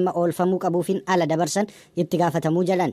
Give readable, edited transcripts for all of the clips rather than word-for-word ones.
dhimma oolfamuu qabuufin ala dabarsan itti gaafatamuu jedhan.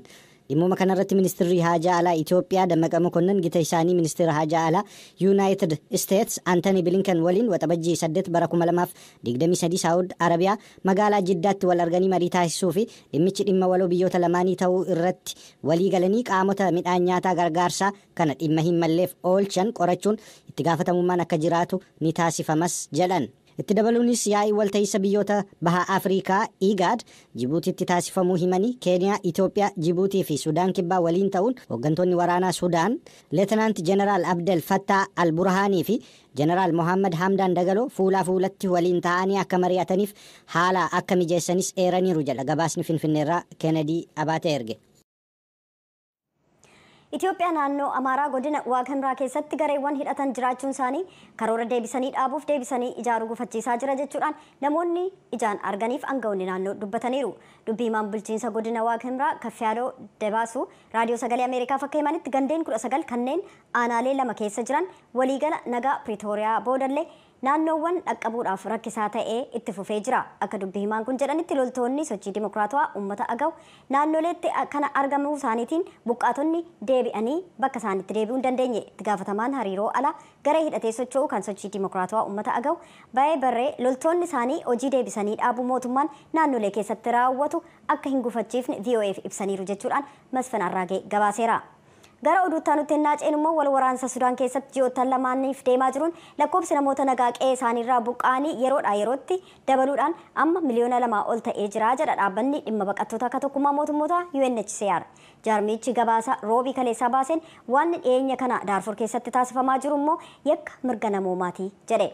Dhimmuma kanarratti Ministeerri Haajaa Alaa Itoophiyaa Dammaqa Mokonnon gita isaanii Ministeera Haajaa Alaa Yuunaayitid Isteets Antony Bilinkan waliin Waxabajjii 8 bara 2023 Saawud Arabiyaa magaalaa Jiddaatti wal arganii marii taasisuu fi dhimmichi dhimma waloo biyyoota lamaanii ta'uu irratti walii galanii, qaamota midhaan nyaataa gargaarsaa kana dhimma hin malleef oolchan qorachuun itti gaafatamummaan akka jiraatu ni taasifamas jedhan. Itti dabaluunis yaa'ii walta'iinsa biyyoota baha Afrikaa IGAD Jibuutiitti taasifamuu himanii, Keeniyaa, Itoophiyaa, Jibuutii fi Sudaan Kibbaa waliin ta'uun hooggantoonni waraanaa Sudaan Leetanaant Jeneraal Abdel Fattah Al-Burhaanii fi Jeneraal Mohammad Hamdaan Dagaloo fuulaa fuulatti waliin ta'anii akka mari'ataniif haala akka mijeessanis eeraniiru jedha gabaasni Finfinneerraa Kennedy Abaatee erge. Itoophiyaa naannoo Amaaraa godina Waaqamraa keessatti gareewwan hidhatan jiraachuun isaanii karoora deebisanii dhaabuuf deebisanii ijaaruu gufachiisaa jira jechuudhaan namoonni ijaan arganiif aangawoonni naannoo dubbataniiru. Dubbii himaan bulchiinsa godina Waaqamraa Kaffiyaaloo Dabaasu Raadiyoo Sagalee Ameerikaaf akka himanitti, gandeen 19 kanneen aanaalee lama keessa jiran waliigala nagaa Piriitooriyaa boodallee naannoowwan dhaqqabuudhaaf rakkisaa ta'ee itti fufee jira. Akka dubbii himaan kun jedhanitti, loltoonni sochii dimokiraatawaa uummata Agaw naannoleetti kana argamuu isaaniitiin buqqaatonni deebi'anii bakka isaanitti deebi'uu hin dandeenye. Itti gaafatamaan hariiroo alaa garee hidhatee socho'u kan sochii dimokiraatawaa uummata Agaw baay'ee barree, loltoonni isaanii hojii deebisanii dhaabuu mootummaan naannolee keessatti raawwatu akka hin gufachiifne VOAf ibsaniiru jechuudhaan Masfan Arraagee gabaaseera. Gara oduutti aanutti ennaa ceenu immoo, wal waraansa Sudaan keessatti ji'oottan lamaaniif deemaa jiruun lakkoofsi namoota nagaa qe'ee isaaniirraa buqqa'anii yeroodhaa yerootti dabaluudhaan amma miliyoona 2 ol ta'ee jira jedha dhaabbanni dhimma baqattoota akka tokkummaa mootummoota UNHCR. Jaarmichi gabaasa Roobii kaleessaa baaseen waan dhiyeenya kana Daarfur keessatti taasifamaa jiru immoo yakka mirga namoomaati jedhe.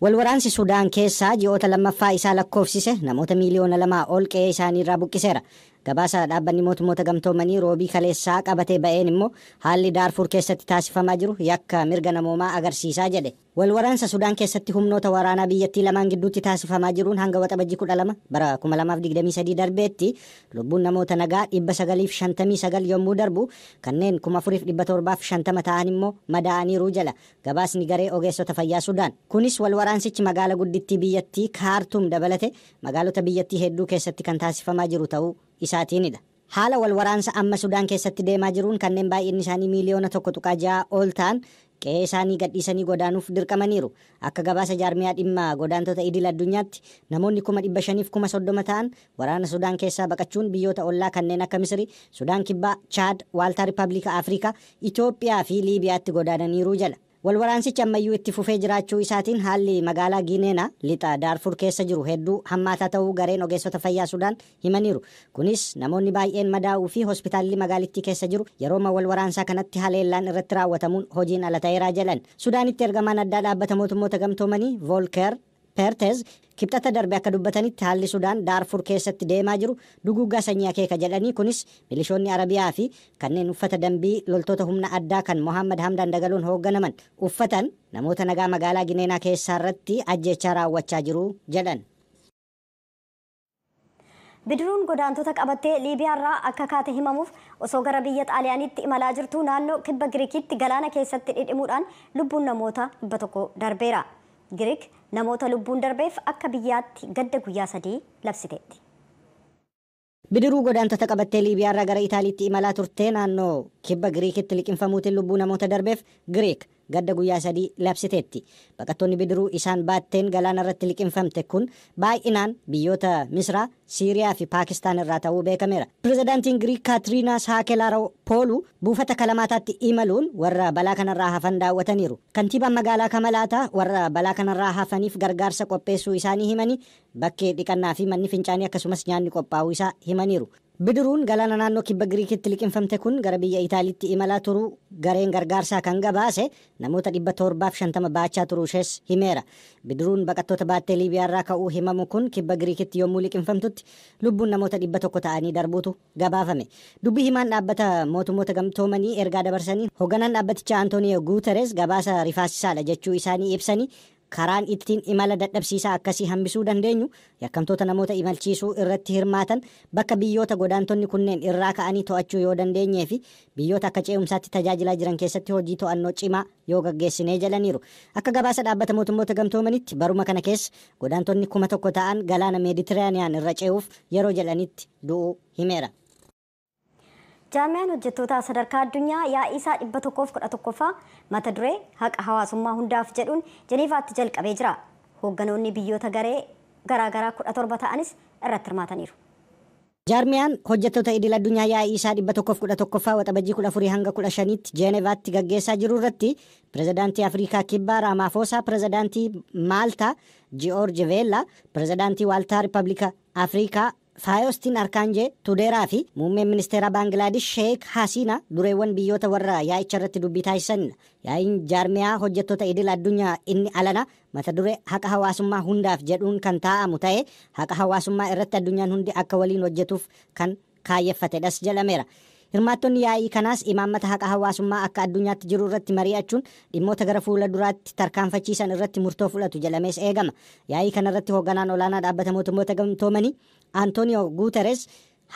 Walwaraansi Sudaan keessaa ji'oota lammaffaa isaa lakkoofsise namoota miiliyoona 2 ol qe'ee isaaniirraa buqqiseera. Gabaasa dhaabbanni mootummoota gamtoomanii Roobii kaleessaa qabatee ba'een immoo haalli Daarfur keessatti taasifamaa jiru yakka mirga namoomaa agarsiisaa jedhe. Walwaraansa Sudaan keessatti humnoota waraanaa biyyattii lamaan gidduutti taasifamaa jiruun hanga Waxabajjii 12 bara 2023 darbeetti lubbuun namoota nagaa 959 yommuu darbu, kanneen 4750 ta'an immoo madaa'aniiru jedha gabaasni garee ogeessota fayyaa Sudaan. Kunis walwaraansichi magaala guddittii biyyattii Kaartum dabalate magaalota biyyattii hedduu keessatti kan taasifamaa jiru ta'uu isaatiinidha. Haala wal waraansa amma Sudaan keessatti deemaa jiruun kanneen baay'inni isaanii miiliyoona 1.6 ol ta'an qe'ee isaanii gadhiisanii godaanuuf dirqamaniiru. Akka gabaasa jaarmiyaa dhimma godaantota idil addunyaatti, namoonni 530,000 ta'an waraana Sudaan keessaa baqachuun biyyoota ollaa kanneen akka Misiri, Sudaan Kibbaa, Chaad, Waaltaa Riippaabilika Afrikaa, Itoophiyaa fi Liibiyaatti godaananiiru jedha. Walwaraansichi ammayyuu itti fufee jiraachuu isaatiin haalli magaalaa Giineenaa lixa Daarfur keessa jiru hedduu hammaataa ta'uu gareen ogeessota fayyaa Sudaan himaniiru. Kunis namoonni baay'een madaa'uu fi hospitaalli magaalittii keessa jiru yerooma walwaraansaa kanatti haleellaan irratti raawwatamuun hojiin ala ta'eeraa jedhan. Sudaanitti ergamaan addaa dhaabbata mootummoota gamtoomanii Voolker Pertez Kibxata darbe akka dubbatanitti, haalli Sudaan Daarfur keessatti deemaa jiru duguuggaa sanyii akeeka jedhanii, kunis milishoonni Arabiyaa fi kanneen uffata dambii loltoota humna addaa kan Mohammad Hamdaan Dagaloon hoogganaman uffatan namoota nagaa magaalaa Gineenaa keessaa irratti ajjeechaa raawwachaa jiru jedhan. Bidiruun godaantota qabattee Liibiyaarraa akka kaate himamuuf osoo gara biyya Xaaliyaaniitti imalaa jirtu naannoo kibba Giriikitti galaana keessatti dhidhimuudhaan lubbuun namoota 100 darbeera. Giriik namoota lubbuun darbeef akka biyyaatti gadda guyyaa 3 labsiteetti. Bidiruu godaantota qabattee Liibiyaarraa gara Itaaliitti imalaa turtee naannoo kibba Giriikitti liqinfamuutiin lubbuu namoota darbeef Giriik gadda guyyaa 3 labsiteetti. Baqattoonni bidiruu isaan baatteen galaana irratti liqinfamte kun baay'inaan biyyoota Misraa, Siiriyaa fi Paakistaan irraa ta'uu beekameera. Pirezidaantiin Giriik Kaatiriinaa Saakelaaropoolu buufata Kalamaataatti imaluun warra balaa kanarraa hafan daawwataniiru. Kantiibaan magaalaa Kamalaataa warra balaa kanarraa hafaniif gargaarsa qopheessuu isaanii himanii, bakkee dhiqannaa fi manni fincaanii akkasumas nyaanni qophaa'uu isaa himaniiru. Bidiruun galaana naannoo kibba Giriikitti liqinfamte kun gara biyya Itaaliitti imalaa turuu gareen gargaarsaa kan gabaase namoota 750 baachaa turuu ishees himeera. Bidiruun baqattoota baattee Liibiyaarraa ka'uu himamu kun kibba Giriikitti yommuu liqinfamtutti lubbuun namoota 100 ta'anii darbuutu gabaafame. Dubbii himaan dhaabbata mootummoota gamtoomanii ergaa dabarsanii, hoogganaan dhaabbatichaa Antooniyo Guuteres gabaasa rifaasisaadha jechuu isaanii ibsanii, Karaan ittiin imala dadhabsiisaa akkasii hambisuu dandeenyu yakkamtoota namoota imalchiisuu irratti hirmaatan bakka biyyoota godaantonni kunneen irraa ka'anii to'achuu yoo dandeenyee fi biyyoota akka ce'umsaatti tajaajilaa jiran keessatti hojii to'annoo cimaa yoo gaggeessinee jedhaniiru. Akka gabaasa Dhaabbata Mootummoota Gamtoomanitti, baruma kana keessa godaantonni 1000 ta'an galaana Meeditiraaniyaan irra ce'uuf yeroo jedhanitti du'uu himeera. Jaarmiyaan hojjettoota sadarkaa addunyaa yaa'ii isaa 111ffaa mata duree "Haqa hawaasummaa hundaaf" jedhuun Jeneevaatti jalqabee jira. Hoogganoonni biyyoota garee garaagaraa 17 ta'anis irratti hirmaataniiru. Jaarmiyaan hojjettoota idil addunyaa yaa'ii isaa 111ffaa Waxabajjii 14 hanga 15tti Jeenevaatti gaggeessaa jiru irratti pirezidaantii Afrikaa Kibbaa Raamaafosaa, pirezidaantii Maaltaa Ji'oorji Veellaa, pirezidaantii Waaltaa Riippablika Afrikaa Faayostiin Arkaanjee Tudeeraa fi muummeen ministeera Baangilaadesh Sheek Hasiina dureewwan biyyoota warra yaa'icha irratti dubbii taasisanidha. Yaa'iin jaarmiyaa hojjettoota idil addunyaa inni alana mata duree "Haqa hawaasummaa hundaaf" jedhuun kan taa'amu ta'ee, haqa hawaasummaa irratti addunyaan hundi akka waliin hojjetuuf kan kaayyeffatedhas jedhameera. Hirmaattonni yaa'ii kanaas imaammata haqa hawaasummaa akka addunyaatti jiru irratti mari'achuun dhimmoota gara fuula duraatti tarkaanfachiisan irratti murtoo fudhatu jedhamees eegama. Yaa'ii kanarratti hoogganaan olaanaa Dhaabbata Mootummoota Gamtoomanii Antonio Guterres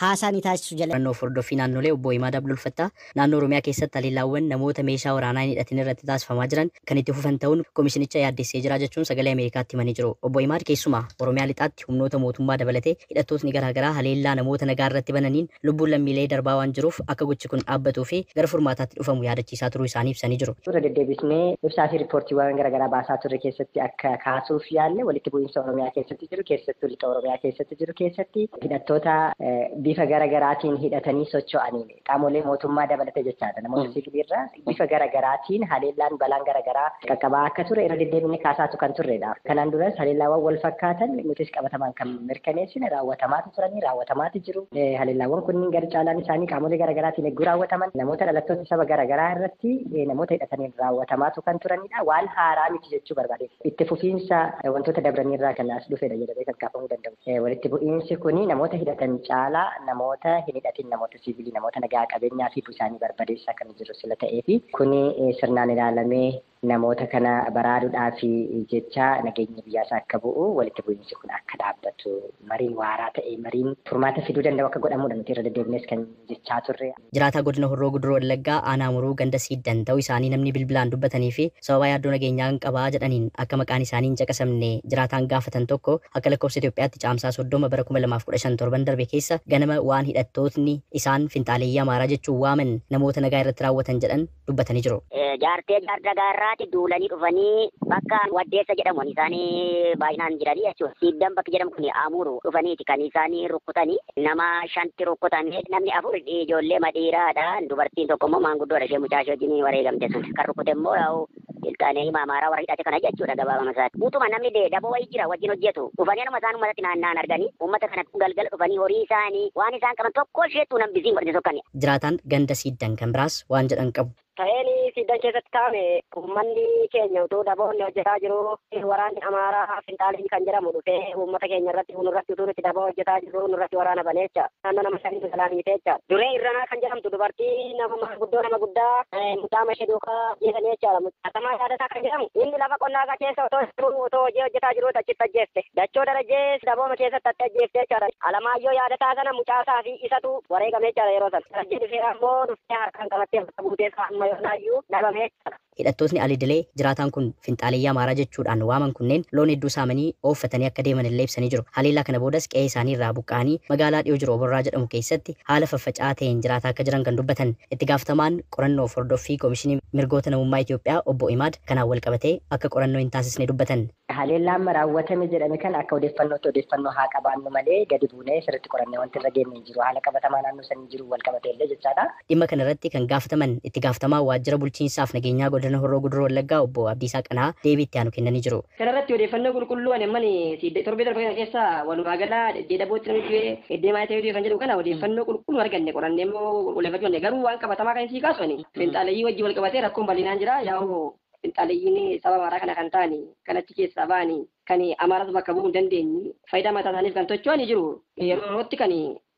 haasaa ni taasisu jedhame. Qorannoo hordoffii naannolee obbo Himaad Abdulfattaa naannoo Oromiyaa keessatti haleellaawwan namoota meeshaa waraanaa hin hidhatin irratti taasifamaa jiran kan itti fufan ta'uun komishinicha yaaddessee jira jechuun Sagalee Ameerikaatti himanii jiru. Obbo Himaad keessumaa Oromiyaa lixaatti humnoota mootummaa dabalatee hidhattootni garaagaraa haleellaa namoota nagaa irratti bananiin lubbuun lammiilee darbaa waan jiruuf, akka gochi kun dhaabbatuu fi gara furmaataatti dhufamu yaadachiisaa turuu isaanii ibsanii jiru. Irra deddeebisnee ibsaa fi riippoortiiwwan garaagaraa baasaa turre keessatti akka kaasuuf yaalle, walitti bu'iinsa Oromiyaa keessatti jiru, keessattuu lixa Oromiyaa keessatti jiru keessatti, hidhattoota bifa garaagaraatiin hidhatanii socho'aniin, qaamolee mootummaa dabalatee jechaadha, namoota siviilirraa bifa garaagaraatiin haleellaan balaan garaagaraa qaqqabaa akka ture irra deddeebinee kaasaatu kan turredha. Kanaan duras haleellaawwan wal fakkaatan nutis qabatamaan kan mirkaneessine raawwatamaatu turanii, raawwatamaatu jiru. Haleellaawwan kunniin gara caalaan isaanii qaamolee garaagaraatiin eeguu raawwataman namoota dhalattoota saba garaagaraa irratti namoota hidhataniin raawwatamaatu kan turanidha. Waan haaraa miti jechuu barbaade. Itti fufiinsa wantoota dabranirraa kan as dhufedha jedhamee kan kaafamuu danda'u. Walitti bu'iinsi kuni namoota hidhatan caalaa namoota hin hidhatin, namoota siviilii, namoota nagaa qabeenyaa fi isaanii barbadeessaa kan jiru sila ta'ee fi kuni sirnaan ilaalamee namoota kana baraaruudhaaf jecha nageenya biyyaasaa akka bu'u, walitti bu'iinsi kun akka dhaabbatu, mariin waaraa ta'e, mariin furmaata fiduu danda'u akka godhamudha nuti irra deddeebinees kan jechaa turre. Jiraataa godina Horroo Guduroo Wallaggaa aanaa Muruu ganda Siiddan ta'uu isaanii namni bilbilaan dubbatanii fi sababa yaaddoo nageenyaa qabaa jedhaniin akka maqaan isaanii hin caqasamne jiraataan gaafatan tokko, akka lakkoofsa Itoophiyaatti Caamsaa 30 bara 2015, torban darbe keessa ganama waan hidhattootni isaan finxaaleeyyii Amaaraa jechuun waaman namoota nagaa irratti raawwatan jedhan dubbatanii jiru. Jaartee Jaardagaarraati duulanii dhufanii bakka Waddeessa jedhamu isaanii baay'inaan jiranii jechuudha. Siiddan bakki jedhamu kun Amuru dhufaniiti kan isaanii rukkutanii. Nama shanti rukkutanii, namni afur ijoollee madhiiraadha. Dubartiin tokko immoo maanguddoodha, ishee mucaa ishee wajjin wareegamte sun. Kan rukkute immoo yaa'u ilkaanee Amaaraa warra hidhate kana jechuudha gabaabama isaati. Utuma namni daboo wayii jira wajjin hojjetu, dhufanii anuma isaan uummatatti naanna'an arganii, uummata kana galgala dhufanii horii isaanii waan isaan qaban tokko isheettuu nambisiin godhate sokkani. Jiraataan ganda Siiddan kan biraas waan jedhan qabu. Ta'een Siiddan keessatti taa'ame, uummanni keenya utuu daboonni hojjetaa jiru, waraanni Amaaraa finxaalii kan jedhamu dhufee uummata keenya irratti, nurratti, utuu nuti daboo hojjetaa jiru nurratti waraana baneecha. Naannoo nama shanii jalaa miiteecha. Duree Irranaa kan jedhamtu dubartii nama maanguddoo, nama guddaa, mucaa ishee duukaa ajjeesanii jechaadha. Atamaa Yaadataa kan jedhamu inni lafa qonnaa keessa otoo jiru, otoo hojii hojjetaa jiru achitti ajjeeste. Dachoo Darajee dabooma keessatti achi ajjeefte jechaadha. Alamaayyoo Yaadataa sana mucaasaa fi isatu wareegame jechaadha yeroo sana. Darajee dhufee ammoo dhuftee harkaan qabattee buutee amma yoonaayyuu dhabame jechaadha. Hidhattootni alidilee jiraataan kun finxaaleeyyii Amaaraa jechuudhaan waaman kunneen loon hedduu saamanii ooffatanii akka deeman illee ibsanii jiru. Haleellaa kana boodas qe'ee isaanii irraa buqqa'anii magaalaa dhiyoo jiru Oborraa jedhamu keessatti haala faffaca'aa ta'een jiraataa akka jiran kan dubbatan itti gaafatamaan qorannoo fi hordoffii Koomishinii Mirgoota Namummaa Itoophiyaa obbo Imaad, kanaan wal qabatee akka qorannoo hin taasisne dubbatan. Haleellaan amma raawwatame jedhame kan akka odeeffannootti odeeffannoo haa qabaannu malee, gadi buunee sirriitti qorannee wanti irra geenye hin jiru. Haala qabatamaa naannoo sanii jiru wal qabatee illee jechaadha. Dhimma kana irratti kan gaafataman itti gaafatamaa waajjira bulchiinsaaf nageenyaa godina Horroo Guduroo Wallaggaa obbo Abdiisaa Qanaa deebii itti aanu kennanii jiru. Kanarratti odeeffannoo qulqulluu ani amman torbee darbe kana keessa walumaa gala iddee dabootti namni du'ee, iddee maayitee du'e kan jedhu kana odeeffannoo qulqulluu arganne qorannee immoo qulqulleeffachuu dandeenye. Garuu waan qabatamaa kan sii kaasu, ani finxaaleeyyii wajjin wal qabatee rakkoon bal'inaan jira. Yaa'u finxaaleeyyiin saba Amaaraa kana kan ta'ani, kan achi keessaa ba'ani, kan Amaaraas bakka bu'uu hin dandeenye, faayidaa mataa isaaniif kan tocho'anii jiru. Yeroo yerootti kan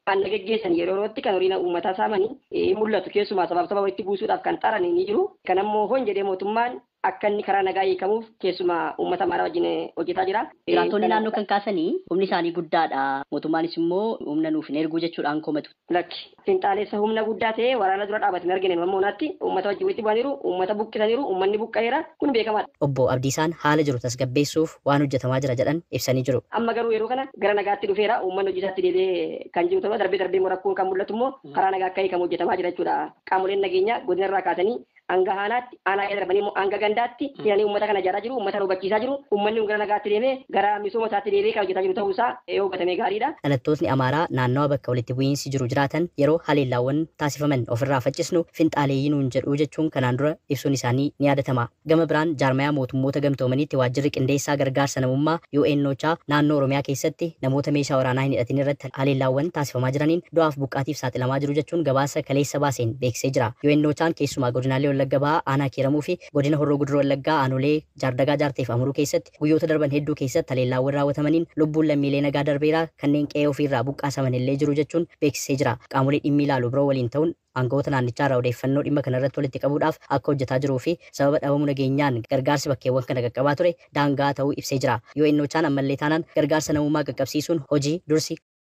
aanna geggeessan, yeroo yerootti kan horii uummataa saamanii mul'atu. Keessumaa sabaaf saba walitti buusuudhaaf kan xaran ni jiru. Kan ammoo hon jedhee mootummaan Akka inni karaa nagaa hiikamuuf keessumaa uummata Amaaraa wajjin hojjetaa jira. Jiraattonni naannoo kan kaasanii humni isaanii guddaadha. Mootummaanis immoo humna nuuf hin erguu jechuudhaan komatu. Lakki finxaalessa humna guddaa ta'ee waraana dura dhaabatan argine amma ammaatti uummata wajjin walitti bu'aniiru, uummata buqqisaniiru, uummanni buqqa'eera, kun beekamaadha. Obbo Abdiisaan haala jiru tasgabbeessuuf waan hojjetamaa jira jedhan ibsanii jiru. Amma garuu yeroo kana gara nagaatti dhufeera, uummanni hojii isaatti deebi'ee kan jiru ta'uu darbee darbee immoo rakkoon kan mul'atu immoo karaa nagaa akka hiikamu hojjetamaa jira jechuudha. Qaamoleen nageenyaa godina irraa kaasanii hanga aanaatti, aanaa darbanii immoo hanga gandaatti seenanii uummata kana ijaaraa jiru, uummata hubachiisaa jiru, uummanni kun gara nagaatti deemee gara misooma isaatti deebi'ee kan hojjetaa jiru ta'uu isaa yoo hubatamee gaariidha. Dhalattootni Amaaraa naannawa bakka walitti bu'iinsi jiru jiraatan yeroo haleellaawwan taasifaman ofirraa faccisnu finxaaleeyyii nuun jedhu jechuun kanaan dura ibsuun isaanii ni yaadatama. Gama biraan jaarmayaa mootummoota gamtoomaniitti waajjirri qindeessaa gargaarsa namummaa UNOCHA naannoo Oromiyaa keessatti namoota meeshaa waraanaa hin hidhatin irratti haleellaawwan taasifamaa jiraniin du'aaf buqqaatiif saaxilamaa jiru jechuun gabaasa kaleessa baaseen beeksisee jira. UNOCHAan keessumaa godinaalee Wallagga Bahaa aanaa Kiiramuu fi godina Horroo Guduroo Wallaggaa aanolee Jaardagaa Jaarteef Amuruu keessatti guyyoota darban hedduu keessatti haleellaawwan raawwatamaniin lubbuun lammiilee nagaa darbeeraa kanneen qe'ee ofiirraa buqqaasaman illee jiru jechuun beeksisee jira. Qaamolee dhimmi ilaalu biroo waliin ta'uun aangawoota naannichaa irraa odeeffannoo dhimma kana irratti walitti qabuudhaaf akka hojjetaa jiruu fi sababa dhabamuu nageenyaan gargaarsi bakkeewwan kana qaqqabaa ture daangaa ta'uu ibsee jira. UNOCHAan ammallee taanaan gargaarsa namummaa qaqqabsiisuun hojii dursi